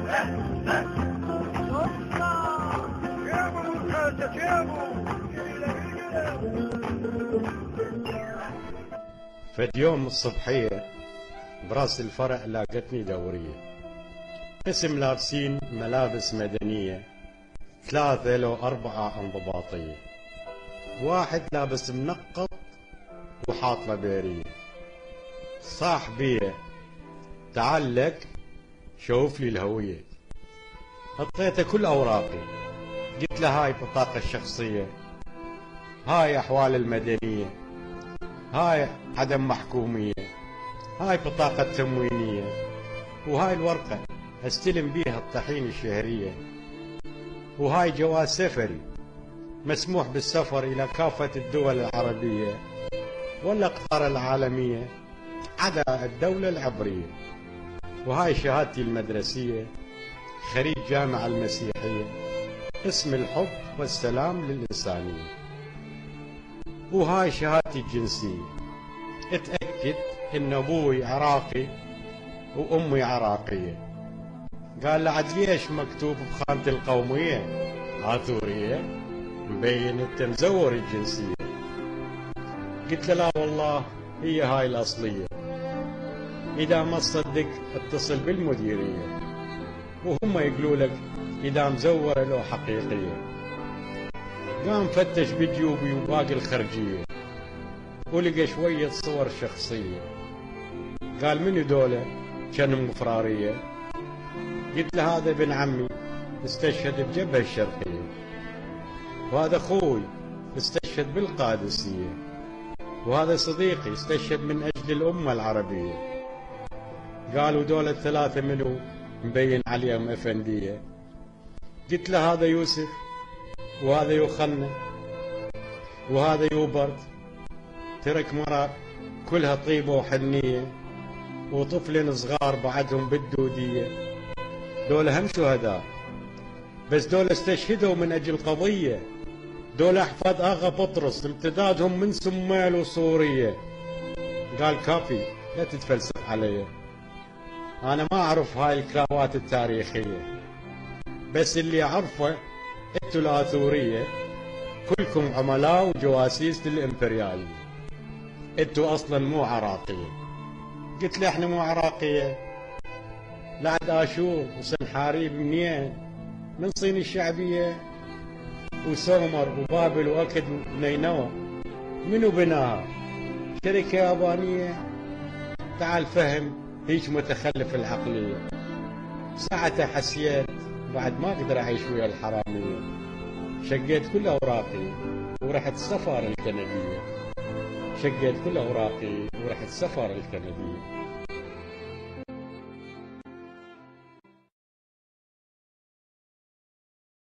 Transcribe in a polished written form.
فد يوم الصبحية براس الفرع لاقتني دورية، قسم لابسين ملابس مدنية، 3 لو 4 انضباطية، واحد لابس منقط وحاط بيرية. صاح بيه تعال لك شوف لي الهوية. حطيته كل أوراقي، قلت له هاي بطاقة الشخصية، هاي أحوال المدنية، هاي عدم محكومية، هاي بطاقة تموينية، وهاي الورقة استلم بيها الطحين الشهرية، وهاي جواز سفري مسموح بالسفر إلى كافة الدول العربية والأقطار العالمية عدا الدولة العبرية، وهاي شهادتي المدرسية خريج جامعة المسيحية قسم الحب والسلام للإنسانية، وهاي شهادتي الجنسية اتأكد إن أبوي عراقي وأمي عراقية. قال له عاد ليش مكتوب بخانة القومية عاثورية؟ مبين انت مزور الجنسية. قلت له لا والله هي هاي الأصلية، إذا ما تصدق اتصل بالمديرية وهم يقولوا لك إذا مزورة لو حقيقية. قام فتش بجيوبي وباقي الخرجية ولقى شوية صور شخصية. قال منو دولة؟ كانوا مفرارية. قلت له هذا ابن عمي استشهد بجبهة الشرقية، وهذا اخوي استشهد بالقادسية، وهذا صديقي استشهد من اجل الامة العربية. قالوا دول الثلاثة منو؟ مبين عليهم افندية. قلت له هذا يوسف، وهذا يوخنا، وهذا يوبرت، ترك مرأة كلها طيبة وحنية، وطفلين صغار بعدهم بالدودية. دول هم شهداء، بس دول استشهدوا من اجل قضية. دول احفاد اغا بطرس امتدادهم من سمال وسورية. قال كافي لا تتفلسف علي، انا ما اعرف هاي الكراوات التاريخية، بس اللي اعرفه انتوا الاثورية كلكم عملاء وجواسيس للامبريالية، انتوا اصلا مو عراقية. قلت له احنا مو عراقية، لعد اشور وسنحاريب منين؟ من صين الشعبية وسومر وبابل واكد نينوى. منو بناها؟ شركة يابانية؟ تعال فهم هيك متخلف العقلية. ساعتها حسيت بعد ما اقدر اعيش ويا الحرامية، شقيت كل اوراقي ورحت السفارة الكندية، شقيت كل اوراقي ورحت السفارة الكندية.